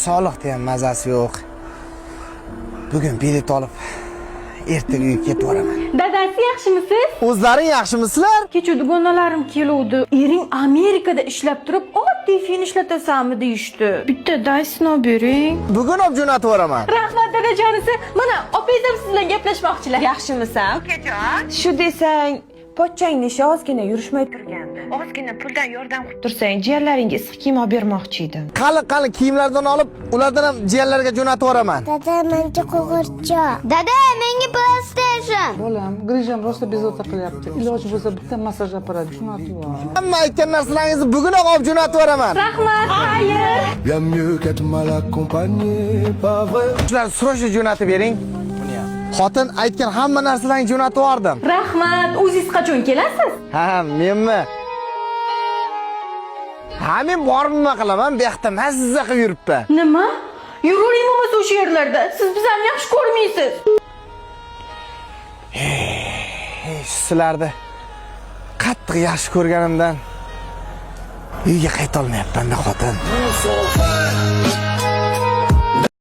Soliqda ham mazasi yo'q. Bugun bilet olib, ertaga uyga ketib boraman. Dadasi, yaxshimisiz? O'zlaring yaxshimisizlar? Kecha dugonalarim keluvdi. Ering Amerikada ishlab turib, oddiy fen ishlatasanmi deyishdi. Bitta Dyson olib bering. Bugun olib jo'natib yuboraman. Rahmat, dadajonisi. Mana opangiz ham siz bilan gaplashmoqchilar. Yaxshimisan, ukajon? Shu desang, pochchangni ishi ozgina yurishmay turgandi. Ozgina puldan yordam qilib tursang, jiyanlaringga issiq kiyim olib bermoqchi edim. Qalin qalin kiyimlardan olib, ulardan ham jiyanlarga jo'natib yuboraman. Dada, menga qo'g'irchoq. Dada, menga PlayStation. Bolam, grijam rosa bezovta qilyapti. Iloji bo'lsa bitta massaj apparati jo'natib yubor. Hamma aytgan narsalaringizni bugunoq olib jo'natib yuboraman. Rahmat, xayr. Bien mieux qu'être mal accompagné, pas vrai? Shularni срочно jo'natib bering. Xotin, aytgan hamma narsalaringni jo'natib yubordim. Rahmat. O'zingiz qachon kelasiz? Ha, menmi? Ha, men borib nima qilaman? Bu yoqda mazza qilib yuribman. Nima? Yuravering bo'lmasa o'sha yerlarda. Siz bizani yaxshi ko'rmaysiz. Ey, sizlarni qattiq yaxshi ko'rganimdan uyga qaytolmayapman-da, xotin. On s'en va.